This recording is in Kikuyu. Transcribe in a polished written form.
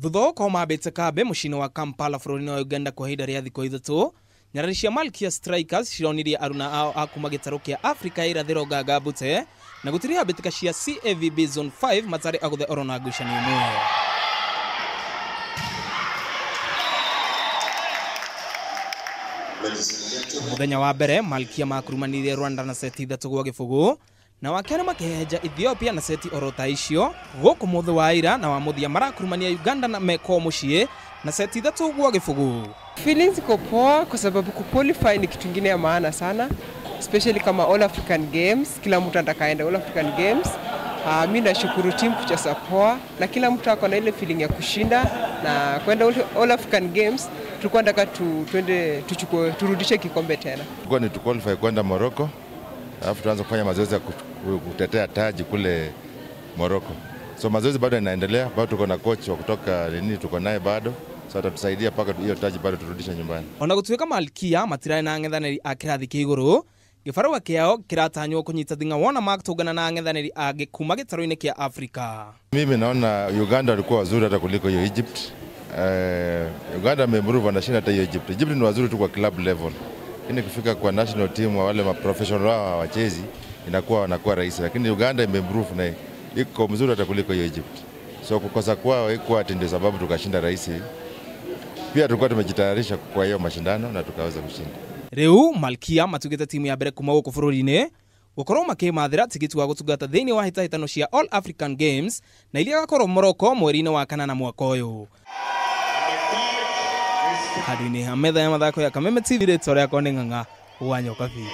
Thutha wa gũkorwo mambĩte kambĩ mũciĩ-inĩ wa Kampala bũrũri-inĩ wa Uganda kwa ihinda rĩa thikũ 3, nyarari cia Malkia Strikers cironirie aruna ao a kuma gĩtarũ kĩa Afrika ya irathĩro Nganga Mbute na gũtiriha mbĩtĩka cia CAVB Zone 5 matarĩ agũthe oro na ngucanio ĩmwe. Mũthenya wa mbere Malkia makurumanirie Rwanda na seti 3-0 na wa kerĩ makĩhehenja Ethiopia na seti oro ta icio. Gũkũ mũthĩ wa ira na wa mũthia marakurumania Uganda na meko mũciĩ na seti 3-0. Feelings iko poa kwa sababu kuqualify ni kitu kingine ya maana sana, especially kama All African Games, kila mtu anataka aende All African Games. Mimi nashukuru team kucheza poa na kila mtu ako na ile feeling ya kushinda na kwenda All African Games. Tulikuwa tunataka tuende tuchukue turudishe kikombe tena. Tulikuwa ni tuqualify kwenda Morocco, alafu tuanze kufanya mazoezi ya kutetea taji kule Morocco. So mazoezi bado yanaendelea, bado tuko na coach wa kutoka nini, tuko naye bado. So atatusaidia paka hiyo taji bado turudishe nyumbani. Ona gũtuĩka Malkia matirarĩ na ang'ethanĩri a kĩrathi kĩa igũrũ, gĩbarũa kĩao kĩratanywo kũnyita thing'a wona magĩtũngana na ang'ethanĩri angĩ kuma gĩtarũ-inĩ kĩa Afrika. Mimi naona Uganda walikuwa wazuri hata kuliko hiyo Egypt. Uganda wameimprove, wanashinda hata hiyo Egypt. Egypt ni wazuri tu kwa club level, lakini kufika kwa national team wa wale ma professional wao hawachezi, inakuwa wanakuwa rahisi. Lakini Uganda imeimprove na iko mzuri hata kuliko hiyo Egypt. So kukosa kwao haikuwa ati ndio sababu tukashinda rahisi. Pia tulikuwa tumejitayarisha kwa hiyo mashindano na tukaweza kushinda. Rĩu Malkia matugĩte timu ya mbere kuma gũkũ bũrũri-inĩ gũkorwo makĩmathĩra tigiti wa gũtungata thĩinĩ wa hĩtahĩtano cia All African Games na iria igakorwo Morocco mweri-inĩ wa kanana mwaka ũyũ. Handũ-inĩ ha metha ya mathako ya Kameme TV, rĩtwa rĩakwa nĩ Ng'ang'a wa Nyokabi.